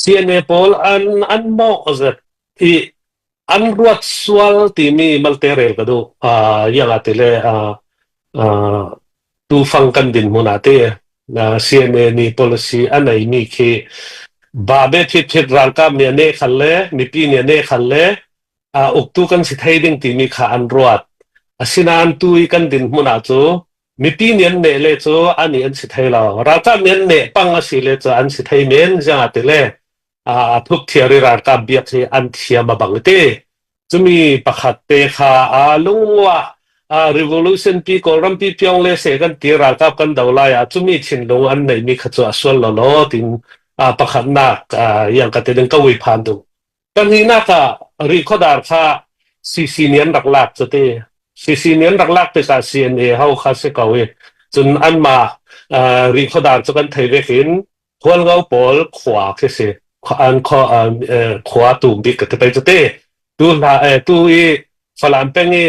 CNA pawl an mawh zet i an ruat sual timi malte rel ka duh. Iang ah ti le tufang kan dinhmun ah ti CNA nih policy a neimi khi babe thit thit ralkap nih a neh khal le mipi nih a neh khal le uktu kan si thei ding timi kha an ruat. Asinain tu i kan dinhmun ah cu mipi nih an neh le cu ani an si thei lo. Ralkap nih an neh pang a si le cu an si thei men ziang ah ti le a thukthiar i ralkap biak hi an thiam a bang ti. Cumi pakhat te kha a lungwa revolution pi Kawlram pi pyong le se kan ti ralkap kan do lai ah cumi thinlung an neimi kha cu a sual lo lo tin pakhatnak yang ka ti ding ka ui phan du. Pahnihnak ah Rihkhawdar kha CC nih an rak lak cu ti. CC nih an rak lak tikah CNA ho kha si ko i cun anmah Rihkhawdar cu kan thei vek in Hualngo pawl khua khi si. An khua khua tum bik ka ti pei cu ti. Tu hla tu i Falam peng i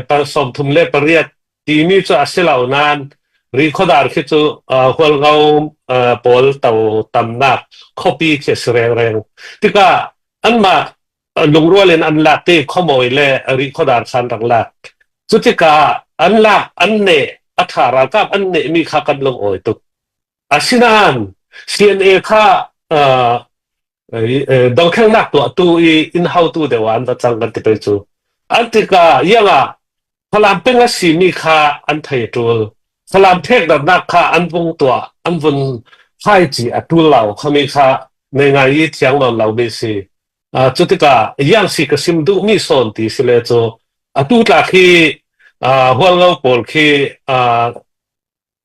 38 timi cu a si lo nain Rihkhawdar khi cu Hualngo pawl to tamnak khuapi khi a si rengreng. Tikah anmah lungrual in an lak ti khuamawi le Rihkhawdar kha an rak lak. Cu tikah an lak an neh a ṭha ralkap an nehmi kha kan lungawi tuk. Asinain CNA kha dothlennak tuahtu i inn hautu deuh ah an va cang kan ti pei cu. An tikah iang ah Falam peng a simi kha an thei a ṭul. Falam thekdarnak kha an vung tuah, an vun haici a ṭul lo. Khami kha nei ngai i thiang nawn lomi si. Cu tikah iang si ka sim duhmi sawn ti si le cu atu tlak hi Hualngo pawl khi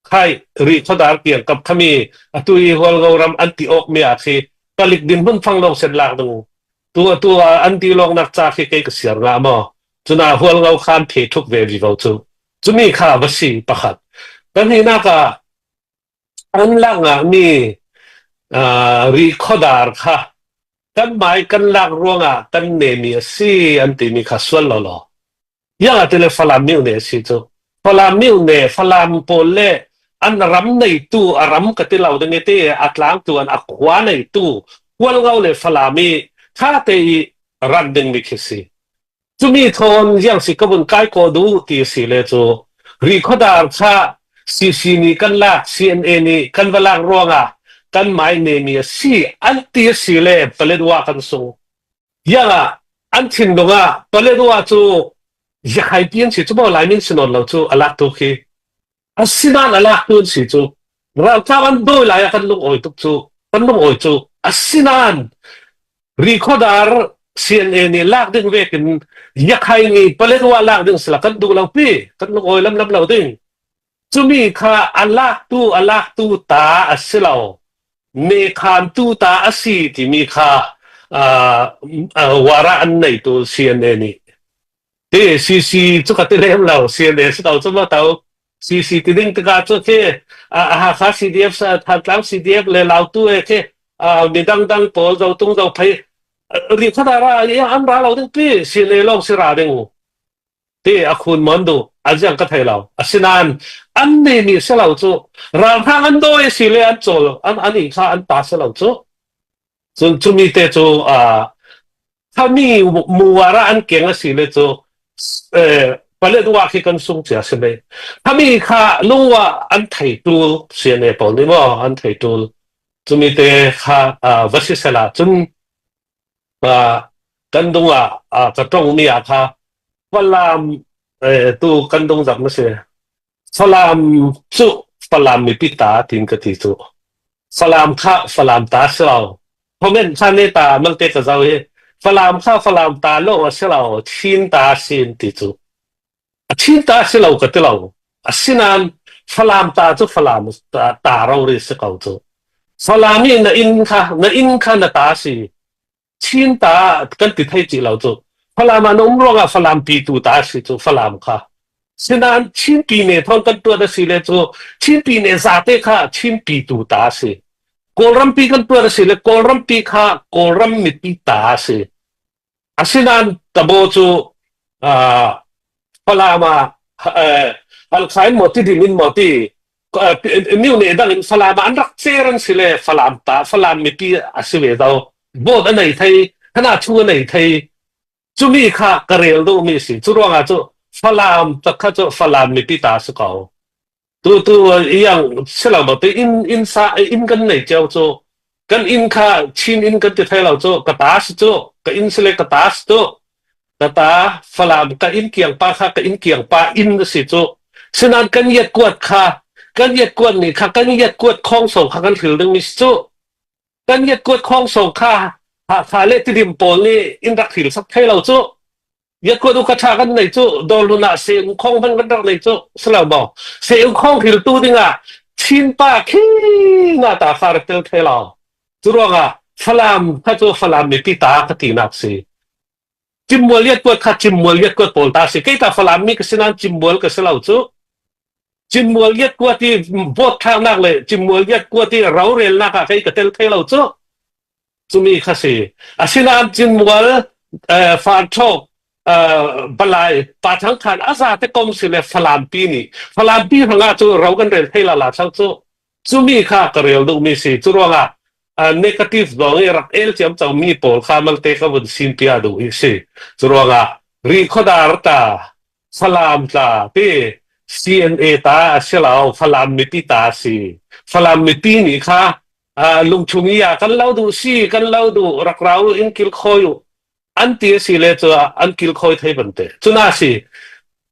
Khai Rihkhawdar kiangkap khami atu i Hualngo ram an ti awk mi ah khi palik dinhmun fang lawng sen lak ding tu atu ah an ti lawng nak ca khi kei ka siar nga maw cuna Hualngo khan phe thuk ve vivo cu cumi kha va si pakhat pahnihnak ah an lak ngah mi Rihkhawdar kha kan mai kan lak ruangah kan ne mi a si an ti mi kha sual lo law Iang ah tile Falam miohne a si cu. Falam miohne, Falam pawl le an ram neitu, a ram ka ti lo ding i ti a tlangtu an a khua neitu Hualngo le Falam i tha te i ran dingmi khi si. Cumi thawn iang si ka vun kai ko duh ti si le cu Rihkhawdar kha CC nih kan lak, CNA nih kan va lak ruangah kan mai nemi a si an ti a si le Paletwa kan sung. Iang ah an thinlung ah Paletwa cu Yakhaipi an si cu maw Laimin si nawn lo cu a lak tu khi asinain a lak tu an si cu ralkap an dawi lai ah kan lungawi tuk cu kan lungawi cu asinain Rikhodar CNA nih lak ding vekin Yakhai nih Paletwa lak ding sila kan duh lo pi kan lungawi lam lam lo ding Cumi kha a laktu ta a si lo. Mekhantu ta a si timi kha wara an neitu CNA nih. Ti CC cu ka ti lem lo. CNA si ko cu ma to. CC ti ding tikah cu khi Hakha CDF, Thantlang CDF le Lautu e khi mi dangdang pawl zotung zophei rikhat ah ra an ra lo ding pi CNA lawng si ra ding. Ti a khun mon du a ziang ka thei lo. Asinain an neimi si lo cu ralhrang an dawi a si le an cawl an an i kha an ta si lo cu. Cun cumi te cu khami muwara an keng a si le cu Paletwa khi kan sung cia si mei. Khami kha lungwa an thei tul CNA pawl nih maw an thei tul. Cumi te kha va si sela cun Kan dung ah ka tongmi ah kha Falam tu kan dung zak na si. Falam cu Falam mipi ta tiin ka ti cu. Falam kha Falam ta si lo. Comment kha ne ta malte ka zau hi. Falam kha Falam ta lo a si lo. Chin ta sin ti cu. A Chin ta si lo ka ti lo. Asinain Falam ta cu Falam ta, ta rori si ko cu. Falam i na inn kha na inn kha na ta si. Chin ta kan ti thei ci lo cu. Falam ah na um ruangah Falam pitu ta si cu Falam kha. Sinain Chin pine thon kan tuan a si le cu Chin pine zate kha Chin pitu ta si. Kawlrampi kan tuan a si le Kawlrampi kha Kawlram mipi ta si. Asinain tabo cu Falam ah Halkha in maw Tidim in maw ti. New ne dang in Falam ah an rak cer an si le Falam ta Falam mipi a si ve do. Vote a nei thei, hana thu a nei thei. Cumi kha ka rel duh mi si. Cu ruangah cu Falam tak kha cu Falam mipi ta si ko. Tu tu iang silo ma te in in sa in kan nei cio cu kan inn kha Chin inn kan ti thai lo cu ka ta si cu ka inn si le ka ta si cu ka ta Falam ka inn kiang pa kha ka inn kiang pa inn a si cu sinan kan yat kuat kha kan yat kuat nih kha kan yat kuat khong so kha kan hril ding mi si cu kan yat kuat khong so kha Hakha le Tidim pawl nih in rak hril sak thai lo cu Yat kuat u ka tha kan nei cu dawlun ah se u khong hman kan rak nei cu silo maw se u khong hril tu dingah Chin pa khi nga ta kha rak tel the lo cu ruangah Falam kha cu Falam mipi ta ka ti nak si Cimmual yat kuat kha Cimmual yat kuat pawl ta si kei ta Falam mi ka si nain Cimmual ka si lo cu Cimmual yat kuat i vote thlaknak le Cimmual yat kuat i rorelnak ah kei ka tel thei lo cu cumi kha si. Asinain Cinmual Farthok Balai Pa Thang Khan a zate kom si le Falampi nih Falampi hrangah cu ro kan rel thei la la thau cu cumi kha ka rel duhmi si. Cu ruangah negative zong i rak el ciam cang mi pawl kha malte ka vun sin pia duh hi si. Cu ruangah ri khuadar ta Falam tla ti CNA ta a si lo Falam mipi ta a si. Falam mipi nih kha lungchung i ah kan lo duh si kan lo duh rak rau in kil khawi u an ti a si le cu an kil khawi thei bante cuna si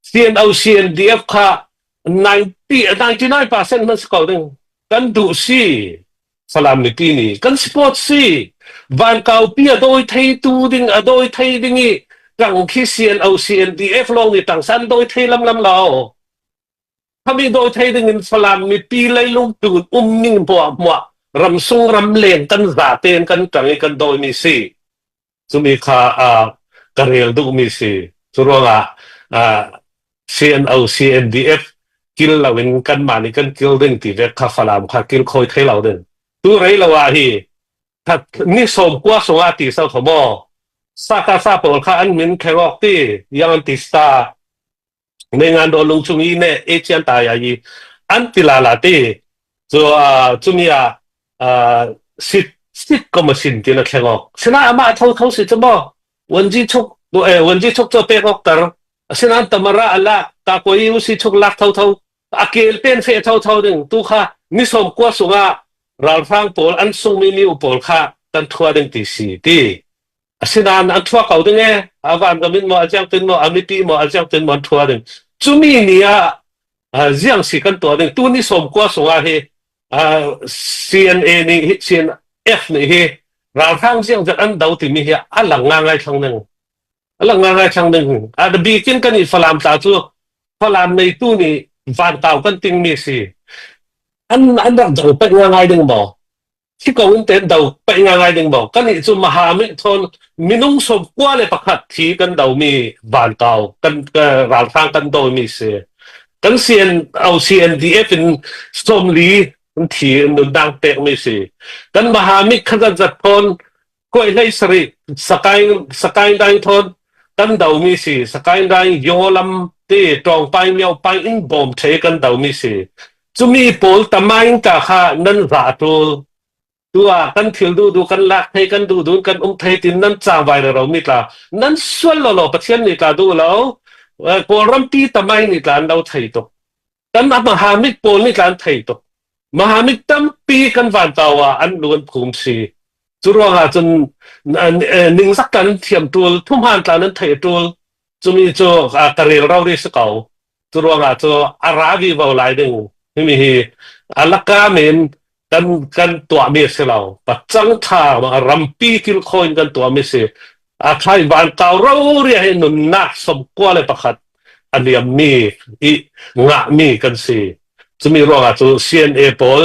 CNO CNDF kha 90 99% man si ko ding kan duh si Falam mipi nih kan support si van kau pi a doi thei tu ding a doi thei ding i tang khi CNO CNDF lawng nih tang san doi thei lam lam lo Khami dawi thei ding in Falam mipi leilung tun um ning hmuah ramsung ramleng kan za tein kan ṭang i kan dawimi si. Cumi kha ka rel duhmi si. Cu ruangah CNO, CNDF kil loin kanmah nih kan kil ding ti ve kha Falam kha kil khawi thei lo ding. Tu rei lo ah hi ni sawm kua sungah ti sau tho maw? Saka sa pawl kha an min kherok ti yang an ti sta Mengan do lung chung i ne Asian ta ya i an ti la la ti cu cumi ah sit sit ko ma sin ti na thleng ok sina ama tho tho si chu mo wanji chuk wanji chuk cho pek ok tar asinan tamara ala ta ko i usi chuk lak tho tho akel pen fe tho tho ding tu kha ni som kwa sunga ralhrang pawl an sung mi mi u pawl kha kan thua ding ti si ti Asinain an thua ko ding e. A van ka min maw, a ziang tin maw, a mipi maw, a ziang tin maw an thua ding. Cumi ni ah ziang si kan tuah ding. Tu ni sawm kua sungah hi CNA nih hi CNF nih hi ralhrang ziang zat an do timi hi a lang ngangai thlang ding. A lang ngangai thlang ding. A bikin kan i Falam tla cu Falam neitu nih vantau kan tingmi si. An an rak do pek ngangai ding maw? Hi ko in ten do paih ngai ding maw kan nih cu mahami thon minung som kua le pakhat thi kan do mi vantau kan ralhrang kan do mi si kan CN OCNDF in 40 thi nun dang pek mi si kan mahami khazat zat thon koi hlei sari sakai sakai dai thon kan do mi si sakai dai yolam te tong pai miao pai in bom the kan do mi si Cumi pawl tamaing ta kha nan va ṭul. Tu ah kan thil duhduh kan lak thei kan duhduh kan um thei tin nan cangvai le ro mi tla nan sual lo lo Pathian nih tla duh lo Kawlrampi tamaing nih tla an lo thei tuk. Kan mahamit pawl nih tla an thei tuk. Mahamit tampi kan van tau ah an lu an phum si. Cu ruangah cun ningzak tla nan thiam ṭul, thuhman tla nan thei ṭul. Cumi cu ka rel ro ri si ko. Cu ruangah cu a ra vivo lai ding himi hi a laka men kan kan tuahmi a si lo. Pacang tha rampi kilkhaw in kan tuahmi si. A thlai van kau ro ria hi nunnak 91 a liammi i ngahmi kan si. Cumi ruangah cu CNA pawl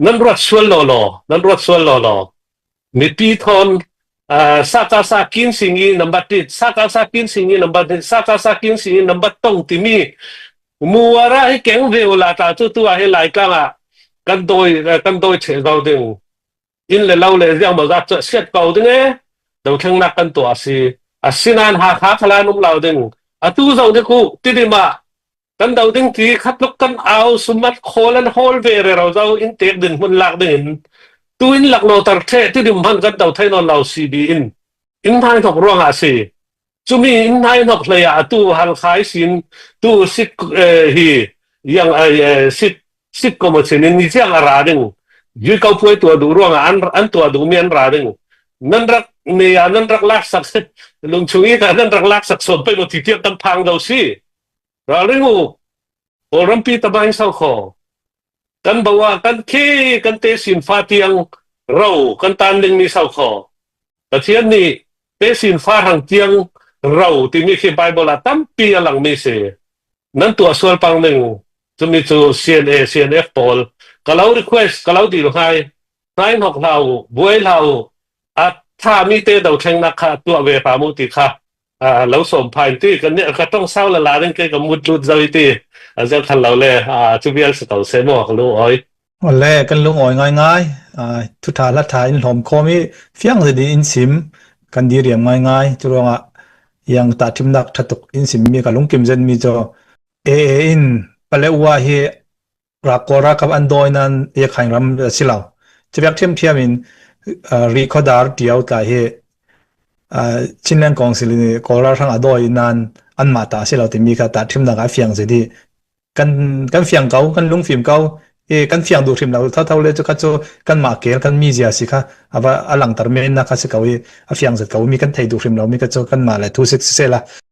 nan ruat sual law law, nan ruat sual law law. Mipi thawn saka sa kin sing i number ti saka sa kin sing i number ti saka sa kin sing i number tong timi muara hi keng ve ula ta chu tu ah hi lai tlang ah kan doi kan doi che zo ding in le lo le ziang ma za cha siat ko ding e do thleng nak kan to si asinan ha kha khala num lo ding atu zo de ku tidima. Kan do ding ti khatluk kan au sumat khawl an hawl ve re ro zo in tek din hmun lak ding in tu in lak lo tar the ti dim han kan do thai non lo CB in in thai thok ruang ah si chumi in thai thok hlei ah tu hal khai sin tu sik hi yang ai sit sit ko mo chin in ni chiang a ra ding yui ko puai tua du ruang ah an an tua du mi an ra ding nan rak ne ya nan rak lak sak lung chung i nan rak lak sak son pe mo ti tiang kan phang do si. Ralring u, Kawlrampi tamain sau kho. Kan bawa kan khi kan te sin fa tiang ro kan tan ding mi sau kho. Pathian nih te sin fa hang tiang ro timi khi Bible ah tampi a lang mi si. Nan tuah sual pang ning cumi cu CNA CNF pawl ka lo request ka lo dil ngai ngai hnok hlah u buai hlah u a tha mi te do thleng nak kha tuah ve hram u ti kha lo som phain ti kan nih ka tong sau la la ding ke ka mut lut zoi ti zel khan lo le chu vial se to se mo ka lu oi. Le kan lung oi ngai ngai thu tha la tha in hlom khom i fiang zedi in sim kan di riam ngai ngai chu ruangah yang ta thim nak thatuk in sim mi ka lungkim zen mi cho e e in pale uwa hi Kawl ralkap an dawi nain Yakhaing ram a si lo. Cubiak ṭhiamṭhiam in Rihkhawdar ṭio tla hi Chinland Council nih Kawl ralhrang a dawi nain anmah ta a si lo timi kha tahṭhimnak ah a fiang zet i kan kan fiang ko, kan lungfim ko i kan fiang duh hrim lo thotho le cu kha cu kanmah kel kan mizia si kha a va a langhter men nak kha si ko i a fiang zet ko mi kan thei duh hrim lo mi kha cu kanmah le thu siseh la.